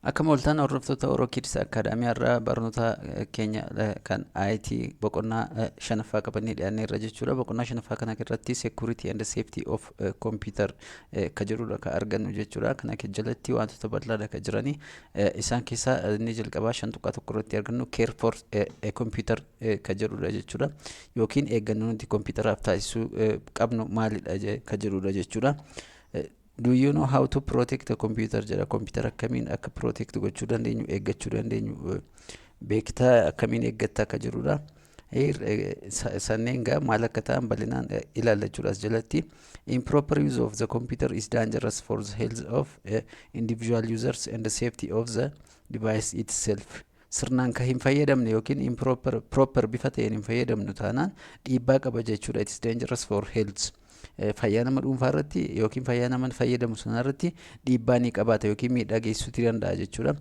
Akkam ooltan, hordoftoota Oro Kids Academy? Irraa barnoota keenya kan IT boqonnaa shanaffaa qabannee dhiyaannee irra jechuudha. Boqonnaa shanaffaa kana irratti security and safety of computer ka jedhudha ka argannu jechuudha. Kana jalatti wantoota bal'aadha ka jiranii. Isaan keessaa inni jalqabaa 5.1 irratti argannu care for computer ka jedhudha jechuudha. Yookiin eeggannoo nuti kompiitaraaf taasisuu qabnu maalidha ka jedhudha jechuudha. "Do you know how to protect a computer?" jedha. Computer akkamiin akka protect gochuu dandeenyu, eeggachuu dandeenyu beektaa? Akkamiin eeggattaa akka jedhudha. Sanneen gaa maal akka ta'an bal'inaan ilaalla jechuudha as jalatti. Improper use of the computer is dangerous for the health of individual users and the safety of the device itself. Sirnaan kan hin fayyadamne yookiin improper proper bifa ta'een hin fayyadamnu taanaan dhiibbaa qaba jechuudha. It is dangerous for health. Fayyaa nama dhuunfaa irratti yookiin fayyaa nama fayyadamu sana irratti dhiibbaa ni qabaata yookiin miidhaa geessisuu danda'a jechuudha.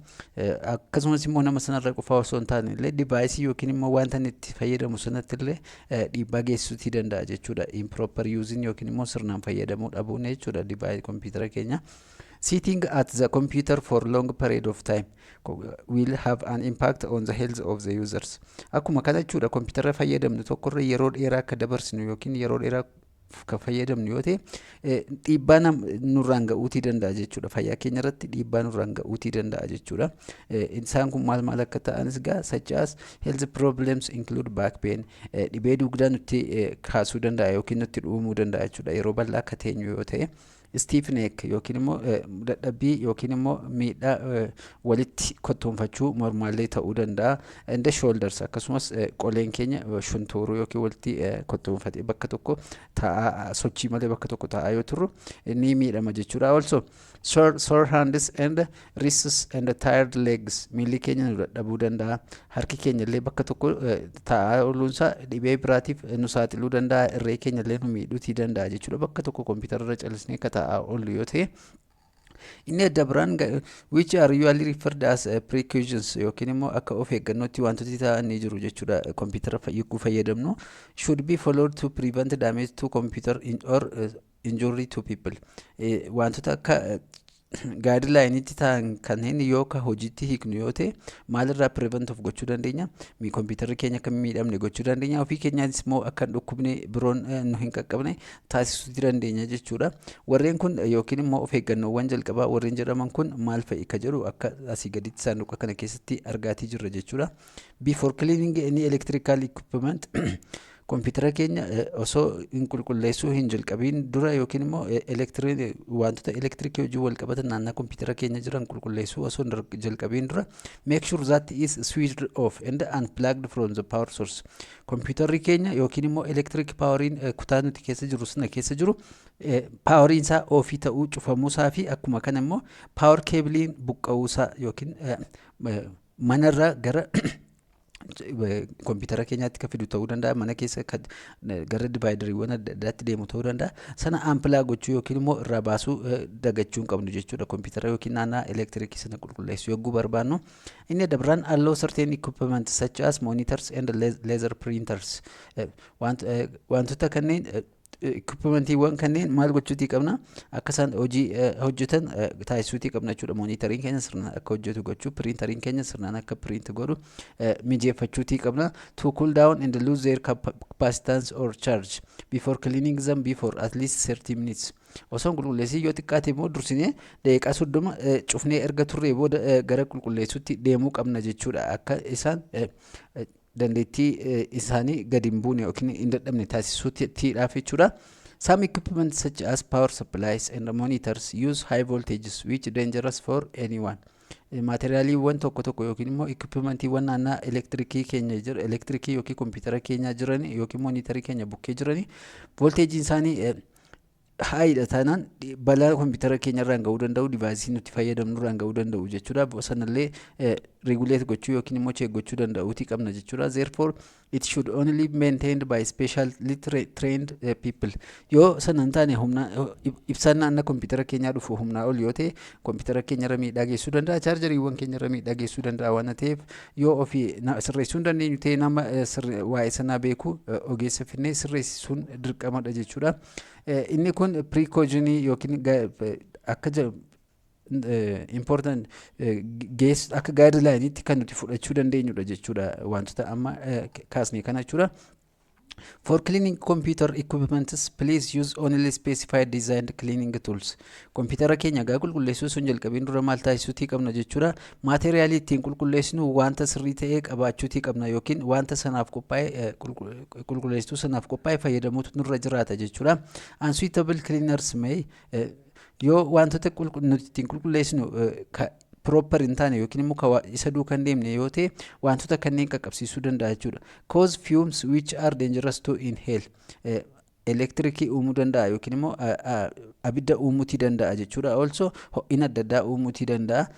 Akkasumas immoo nama sanarra qofaa osoo hin taane illee deviceii yookiin immoo wanta inni itti fayyadamu sanatti illee dhiibbaa geessisuu danda'a jechuudha. Improper using yookiin immoo sirnaan fayyadamuu dhabuun jechuudha deviceii kompiitara keenya. Sitting at the computer for long period of time will have an impact on the health of the users. Akkuma kana jechuudha, kompiitara fayyadamnu tokkorra yeroo dheeraa akka dabarsinu yookiin yeroo dheeraa kan fayyadamnu yoo ta'e dhiibbaa nurraan ga'uutii danda'a jechuudha. Fayyaa keenya irratti dhiibbaa nurraan ga'uutii danda'a jechuudha. Isaan kun maal maal akka ta'anis gaa, such as health problems include back pain, dhibee dugdaa nutti kaasuu danda'a yookiin nutti uumuu danda'a jechuudha yeroo bal'aa akka teenyu yoo ta'e. Stiff neck yookiin immoo dadhabbii yookiin immoo miidhaa walitti kottoonfachuu mormaallee ta'uu danda'a. And the shoulders, akkasumas qoleen keenya shuntuuruu yookiin walitti kottoonfatee bakka tokko taa'aa, sochii malee bakka tokko taa'aa yoo turru ni miidhama jechuudha. Also sore hands and wrists and tired legs, miilli keenya nu dadhabuu danda'a. Harki keenya illee bakka tokko taa'aa ooluunsaa dhibee biraatiif nu saaxiluu danda'a. Irree keenya illee nu miidhuutii danda'a jechuudha. Bakka tokko kompiitara irra callisnee akka taa'aa oollu yoo ta'e. Inni adda biraan which are usually referred as precautions yookiin immoo akka of eeggannootti wantooti ta'an ni jiru jechuudha. Kompiitara yogguu fayyadamnu should be followed to prevent damage to computer or injury to people. Wantoota akka guidelineiitti ta'an kanneen yoo ka hojiitti hiiknu yoo ta'e maalirraa prevent of gochuu dandeenya? Kompiitarri keenya akka miidhamne gochuu dandeenya, ofii keenyaanis immoo akka hin dhukkubne, biroon nu hin qaqqabne taasisuu dandeenya jechuudha. Warreen kun yookiin immoo of eeggannoowwan jalqabaa warreen jedhaman kun maal fa'i ka jedhu akka asii gaditti saanduqa kana keessatti argaatii jirra jechuudha. Before cleaning any electrical equipment, kompiitara keenya osoo hin qulqulleessuu hin jalqabiin dura yookiin immoo wantoota elektirikii wajjin wal qabatan naannaa kompiitara keenya jiran qulqulleessuu osoo hin jalqabiin dura, make sure that is switched off and unplugged from the power source. Kompiitarri keenya yookiin immoo electric poweriin kutaa nuti keessa jiru sana keessa jiru poweriin isaa offii ta'uu, cufamuusaa fi akkuma kana immoo power cableiin buqqa'uusaa yookiin manarraa gara kompiitara keenyaatti kan fidu ta'uu danda'a, mana keessa gara divideriiwwan adda addaatti deemu ta'uu danda'a. Sana unplug gochuu yookiin immoo irraa baasuu dagachuu hin qabnu jechuudha kompiitara yookiin naannaa elektirikii sana qulqulleessuu yogguu barbaannu. Inni adda biraan allow certain equipment such as monitors and laser printers, wantoota kanneen, equipmentiiwwan kanneen maal gochuutii qabna? Akka isaan hojii hojjetan taasisuutii qabna jechuudha. Monitoriin keenya sirnaan akka hojjetu gochuu, printeriin keenya sirnaan akka print godhu mijeeffachuutii qabna. To cool down and lose their capacitance or charge before cleaning them before at least 30 minutes. Osoo hin qulqulleessin yoo xiqqaate immoo dursinee daqiiqaa 30 cufnee erga turree booda gara qulqulleessuutti deemuu qabna jechuudha. Akka isaan dandeettii isaanii gadi hin buune yookiin hin dadhabne taasisuutiidhaaf jechuudha. Some equipment such as power supplies and monitors use high voltages which dangerous for anyone. Materialiiwwan tokko tokko yookiin immoo equipmentiiwwan naannaa elektirikii keenya jiru, elektirikii yookiin kompiitara keenya jiran yookiin monitorii keenya bukkee jirani, voltageiin isaanii highdha taanaan balaa kompiitara keenya irraan ga'uu danda'u, deviceii nuti fayyadamnu irraan ga'uu danda'u jechuudha. Sanallee regulate gochuu yookiin immoo check gochuu danda'uutii qabna jechuudha. Therefore it should only be maintained by specially trained people. Yoo sana hin taane, humna ibsaan naannoo kompiitara keenyaa dhufu humnaa ol yoo ta'e kompiitara keenya irra miidhaa geessisuu danda'a, chargeriiwwan keenya irra miidhaa geessisuu danda'a waan ta'eef, yoo ofii sirreessuu hin dandeenyu ta'e nama waa'ee sanaa beeku, ogeessa finnee sirreessisuun dirqamadha jechuudha. Inni kun precautionii yookiin akka Important geess akka guidelineitti kan nuti fudhachuu dandeenyudha jechuudha, wantoota amma kaasne kana jechuudha. For cleaning computer equipments, please use only specified designed cleaning tools. Kompiitara keenya gaa qulqulleessuu sun jalqabiin dura maal taasisuutii qabna jechuudha? Maateriyaalii ittiin qulqulleessinu wanta sirrii ta'ee qabaachuutii qabna, yookiin wanta sanaaf qophaa'e, qulqulleessituu sanaaf qophaa'e fayyadamuutu nurra jiraata jechuudha. Unsuitable cleaners may, yoo wantoota nuti ittiin qulqulleessinu proper hin taane yookiin immoo isa duukaa hin deemne yoo ta'e, wantoota kanneen qaqqabsiisuu danda'a jechuudha. Cause fumes which are dangerous to inhale. Elektirikii uumuu danda'a yookiin immoo abidda uumuutii danda'a jechuudha. Also ho'ina adda addaa uumuutii danda'a.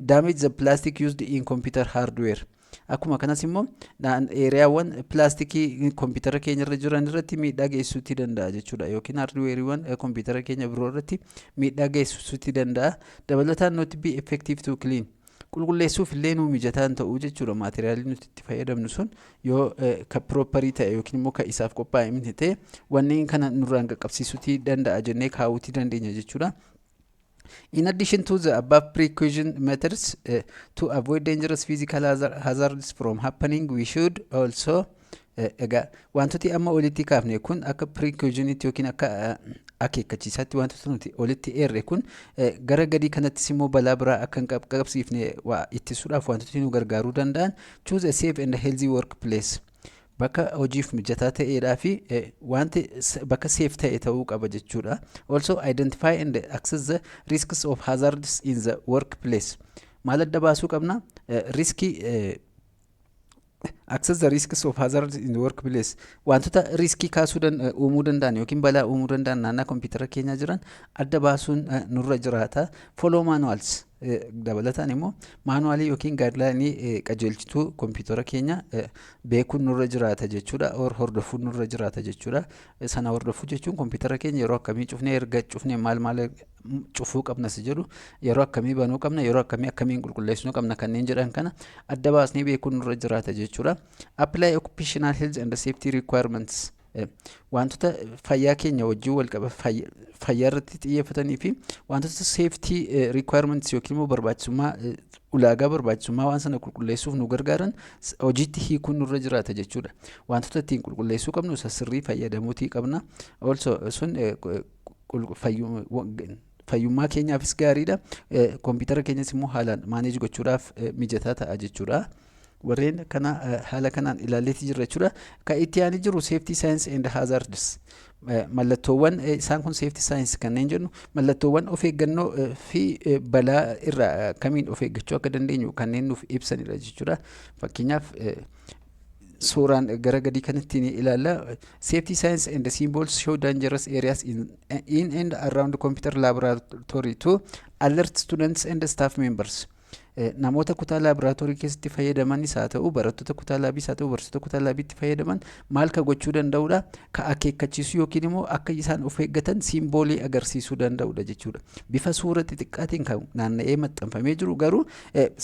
Damage the plastic used in computer hardware. Akkuma kanas immoo areawwan pilaastikii kompiitara keenya irra jiran irratti miidhaa geessisuutii danda'a jechuudha. Yookiin hardwareiiwwan kompiitara keenya biroo irratti miidhaa geessisuutii danda'a. Dabalataan not be effective to clean. Qulqulleessuuf illee nuu mijataa hin ta'u jechuudha. Maateriyaalii nuti itti fayyadamnu sun yoo ka properii ta'e yookiin immoo ka isaaf qophaa'e miti ta'e, wanneen kana nurraan qaqqabsiisuutii danda'a jennee kaa'uutii dandeenya jechuudha. In addition to the above precaution methods to avoid dangerous physical hazards from happening, we should also, egaa wantooti amma olitti kaafne kun akka precautionitti yookiin akka akeekkachiisaatti wantoota nuti olitti eerre kun, gara gadii kanattis immoo balaa biraa akka hin qaqqabsiifne ittisuudhaaf wantooti nu gargaaruu danda'an: choose a safe and healthy workplace, bakka hojiif mijataa ta'eedhaa fi wanti bakka safe ta'e ta'uu qaba jechuudha. Also identify and assess the risks of hazards in the workplace. Maal adda baasuu qabna? Riskii, assess the risks of hazards in the workplace, wantoota riskii kaasuu uumuu danda'an yookiin balaa uumuu danda'an naannaa kompiitara keenyaa jiran adda baasuun nurra jiraata. Follow manuals, dabalataan immoo manualii yookiin guidelineii qajeelchituu kompiitara keenya beekuun nurra jiraata jechuudha. Or hordofuun nurra jiraata jechuudha. Sana hordofuu jechuun kompiitara keenya yeroo akkamii cufnee, erga cufnee maal maal cufuu qabna si jedhu, yeroo akkamii banuu qabna, yeroo akkamii akkamiin qulqulleessuu qabna kanneen jedhan kana adda baasnee beekuun nurra jiraata jechuudha. Apply occupational health and safety requirements, wantoota fayyaa keenya wajjin wal qaba, fayyaa irratti xiyyeeffatanii fi wantoota safety requirements yookiin immoo barbaachisummaa, ulaagaa barbaachisummaa waan sana qulqulleessuuf nu gargaaran hojiitti hiikuun nurra jiraata jechuudha. Wantoota ittiin qulqulleessuu qabnu isa sirrii fayyadamuutii qabna. Also sun fayyummaa keenyaafis gaariidha. Kompiitara keenyas immoo haalaan manage gochuudhaaf mijataa ta'a jechuudha. Warreen kana haala kanaan ilaalleetii jirra jechuudha. Kan itti aanee jiru safety signs and hazards. Mallattoowwan isaan kun safety signs kanneen jennu mallattoowwan of eeggannoo fi balaa irraa kamiin of eeggachuu akka dandeenyu kanneen nuuf ibsanidha jechuudha. Fakkeenyaaf suuraan gara gadii kanatti ni ilaalla. Safety signs and symbols show dangerous areas in and around computer laboratory to alert students and staff members. Namoota kutaa laaboraatoorii keessatti fayyadamanis haa ta'u, barattoota kutaa laabiis haa ta'u, barsiisota kutaa laabiitti fayyadaman maal ka gochuu danda'udha? Ka akeekkachiisuu yookiin immoo akka isaan of eeggatan symbolii agarsiisuu danda'udha jechuudha. Bifa suura xixiqqaatiin kan naanna'ee maxxanfamee jiru garuu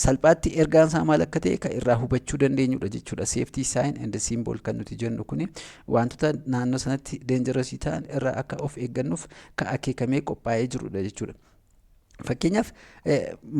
salphaatti ergaan isaa maal akka ta'e kan irraa hubachuu dandeenyudha jechuudha. Safety sign and symbol kan nuti jennu kuni wantoota naannoo sanatti dangerousii ta'an irraa akka of eeggannuuf kan akeekamee qophaa'ee jirudha jechuudha. Fakkeenyaaf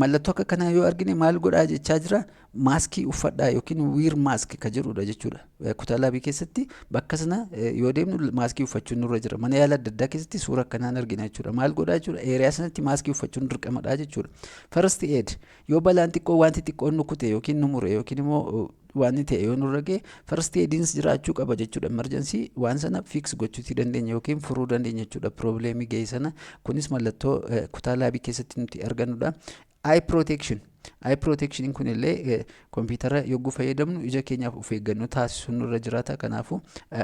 mallattoo akka kanaa yoo argine maal godhaa jechaa jira? Maaskii uffadhaa yookiin wear mask ka jedhudha jechuudha. Kutaa laabii keessatti bakka sana yoo deemnu maaskii uffachuun nurra jira. Mana yaala adda addaa keessatti suura akkanaan argina jechuudha. Maal godhaa jechuudha? Area sanatti maaskii uffachuun dirqamadha jechuudha. First aid, yoo balaan xiqqoo, wanti xiqqoon nu kute yookiin nu mure yookiin immoo waan ta'e yoo nurra ga'e, first aidiinis jiraachuu qaba jechuudha. Emergency waan sana fix gochuutii dandeenya yookiin furuu dandeenya jechuudha. Problemii ga'e sana kunis mallattoo kutaa laabii keessatti nuti argannudha. Eye protection. Eye protection kun illee kompiitara yogguu fayyadamnu ija keenyaaf of eeggannoo taasisuun nurra jiraata. Kanaafuu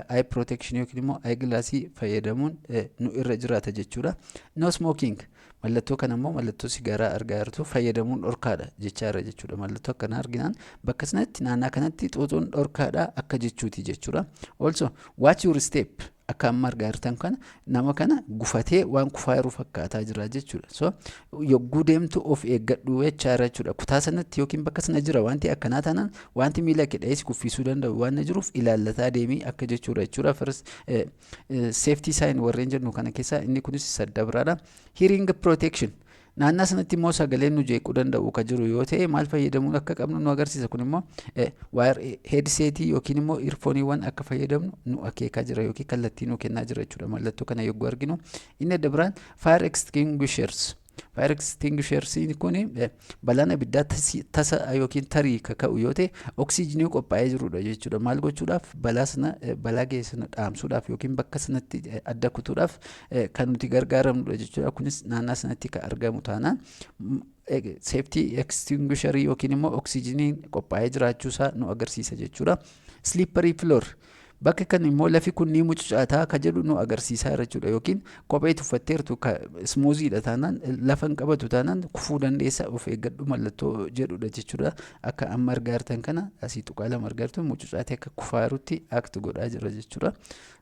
eye protection yookiin immoo eye glassii fayyadamuun nu irra jiraata jechuudha. No smoking, mallattoo kana immoo mallattoo sigaaraa argaa jirtu, fayyadamuun dhorkaadha jechaa jira jechuudha. Mallattoo akkanaa arginaan bakka sanatti, naannaa kanatti xuuxuun dhorkaadha akka jechuuti jechuudha. Also watch your step, akka amma argaa jirtan kana nama kana gufatee waan kufaa jiru fakkaataa jira jechuudha. So yogguu deemtu of eeggadhu jechaa jira jechuudha. Kutaa sanatti yookiin bakka sana jira wanti akkanaa taanaan wanti miila kee dha'ee si kuffisuu danda'u waan jiruuf ilaallataa deemii akka jechuudha jechuudha. First safety sign warreen jennu kana keessaa inni kunis sadda biraadha. Hearing protection, Naannaa sanatti immoo sagaleen nu jeequu danda'u ka jiru yoo ta'e, maal fayyadamuu akka qabnu nu agarsiisa. Kun immoo wire headsetii yookiin immoo earphoneiiwwan akka fayyadamnu nu akeekaa jira yookiin kallattii nu kennaa jira jechuudha mallattoo kana yogguu arginu. Inni adda biraan fire extinguishers. Fire extinguishers kun balaan abiddaa tasa yookiin tarii kaka'u yoo ta'e, oksiijinii qophaa'ee jirudha jechuudha. Maal gochuudhaaf? Balaa sana, balaa ga'e sana dhaamsuudhaaf yookiin bakka sanatti adda kutuudhaaf kan nuti gargaaramnudha jechuudha. Kunis naannaa sanatti kan argamu taanaan, safety extinguisherii yookiin immoo oksiijiniin qophaa'ee jiraachuusaa nu agarsiisa jechuudha. Slippery floor, bakka kan immoo lafi kun ni mucucaataa ka jedhu nu agarsiisaa jechuudha. Yookiin kophee tuffatteertu smoothiidha taanaan, lafa hin qabatu taanaan, kufuu dandeessa, of eeggadhu mallattoo jedhudha jechuudha. Akka amma argaa jirtan kana, asii tuqaa lama argaa jirtu, mucucaatee akka kufaarutti act godhaa jira jechuudha.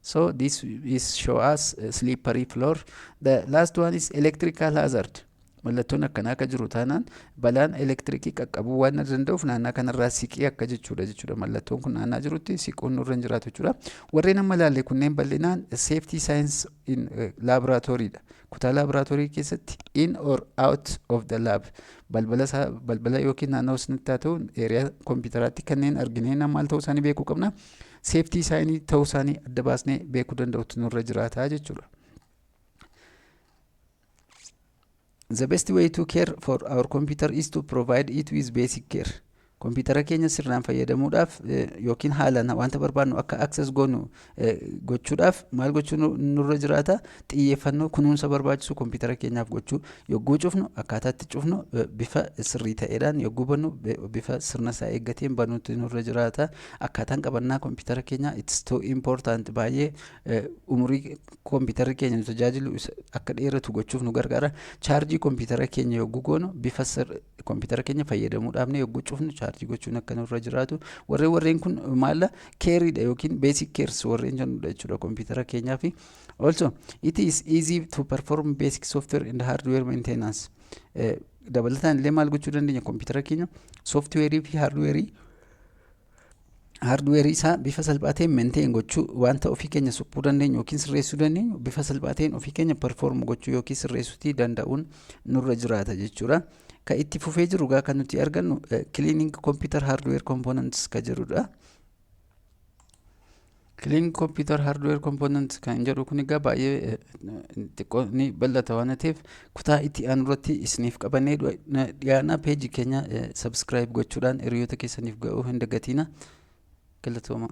So this is show us slippery floor. The last one is electrical hazard. Mallattoon akkanaa akka jiru taanaan, balaan elektirikii qaqqabuu waan danda'uuf naannaa kanarraa siqii akka jechuudha. Mallattoon kun naannaa jirutti siquun nurra hin jiraatu jechuudha. Warreen amma ilaalle kunneen bal'inaan safety signs in laaboraatooriidha. Kutaa laaboraatoorii keessatti, in or out of the lab, balbala isaa, balbala yookiin naannoo sanatti haa ta'u, area kompiitaraatti kanneen arginee maal ta'uu isaanii beekuu qabna. Safety signii ta'uu isaanii adda baasnee beekuu danda'utu nurra jiraata jechuudha. The best way to care for our computer is to provide it with basic care. Kompiitara keenya sirnaan fayyadamuudhaaf yookiin haalaan wanta barbaadnu akka access goonu gochuudhaaf maal gochuu nurra jiraata? Xiyyeeffannoo kunuunsa barbaachisu kompiitara keenyaaf gochuu. Yogguu cufnu akkaataa itti cufnu bifa sirrii ta'eedhaan, yogguu bannu bifa sirna isaa eeggateen banuutu nurra jiraata. Akkaataan qabannaa kompiitara keenyaa, it's too important, baay'ee umurii kompiitarri keenya nu tajaajilu akka dheeratu gochuuf nu gargaara. Chaarjii kompiitara keenya yogguu goonu bifa kompiitara keenya fayyadamuudhaaf, yogguu cufnu chaarjii gochuun akka nurra jiraatu. Warreen kun maalla careiidha yookiin basic cares warreen jennudha jechuudha kompiitara keenyaa fi. Also, it is easy to perform basic software and hardware maintenance. Dabalataan illee maal gochuu dandeenya? Kompiitara keenya softwareii fi hardwareii isaa bifa salphaa ta'een maintain gochuu, wanta ofii keenya suphuu dandeenyu yookiin sirreessuu dandeenyu bifa salphaa ta'een ofii keenya perform gochuu yookiin sirreessuutii danda'uun nurra jiraata jechuudha. Kan itti fufee jiru gaa kan nuti argannu cleaning computer hardware components ka jedhudha. Cleaning computer hardware components kan jedhu kun egaa baay'ee xiqqoo ni bal'ata waan ta'eef, kutaa itti aanu irratti isiniif qabannee dhiyaana. Peejii keenya subscribe gochuudhaan hiriyoota keessaniif ga'uu hin dagatina. Galatooma.